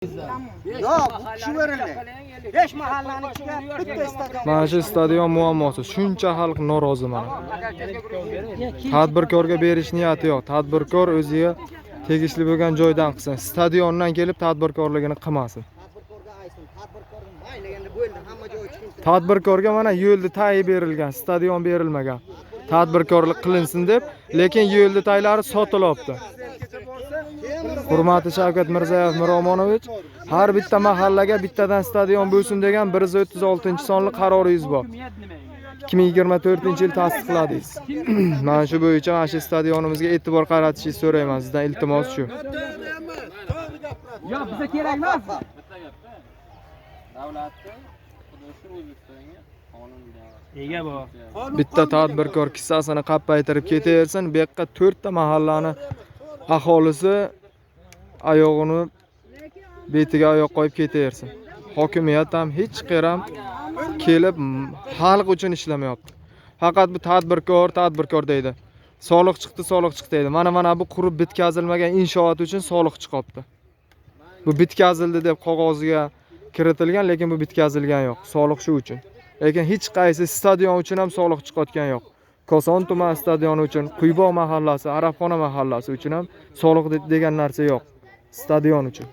Yo'q, bu kishi berildi. 5 mahallani ichiga bitta stadion. Mana shu stadion muammosi. Shuncha xalq norozi mana. Tadbirkorga berish niyati yo'q. Tadbirkor o'ziga tegishli bo'lgan joydan qilsin. Stadiondan kelib tadbirkorligini qilmasin. Tadbirkorga aytsin, tadbirkor mayli endi bo'ldi, hamma joy chiqsin. Tadbirkorga mana yo'lni tayi berilgan, stadion berilmagan. Tadbirkorlik qilinsin deb, lekin yo'lni taylari sotilyapti. Hurmatli Shavkat Mirziyoyev Miromonovich, har bitta mahallaga bittadan stadion bo'lsin degan 136-sonli qaroringiz bor. 2024-yil tasdiqladingiz. Mana shu bo'yicha mana shu stadionimizga e'tibor qaratishingizni so'rayman sizdan, iltimos shu. Yo'q, biza kerak emas. Davlatni xudo shu O'zbekistonga qonun. Ega bor. Bitta tadbirkor kissasini qappaytirib ketaversin, bu yoqqa 4 ta mahallani aholisi oyog'ini betiga oyoq qo'yib ketaversin. Hokimiyat ham hech qayerам kelib xalq uchun ishlamayapti. Faqat bu tadbirkor, tadbirkor deydi. Soliq chiqdi, soliq chiqdi deydi. Mana bu qurib bitkazilmagan inshoot uchun soliq chiqyapti. Bu bitkazildi deb qog'ozga kiritilgan, lekin bu bitkazilgan yo'q. Soliq shu uchun. Lekin hech qaysi stadion uchun ham soliq chiqayotgan yo'q. Koson tuman stadioni uchun, Quybog' mahallasi, Arabxona mahallasi uchun ham soliq degan narsa yo'q. Stadion uchun.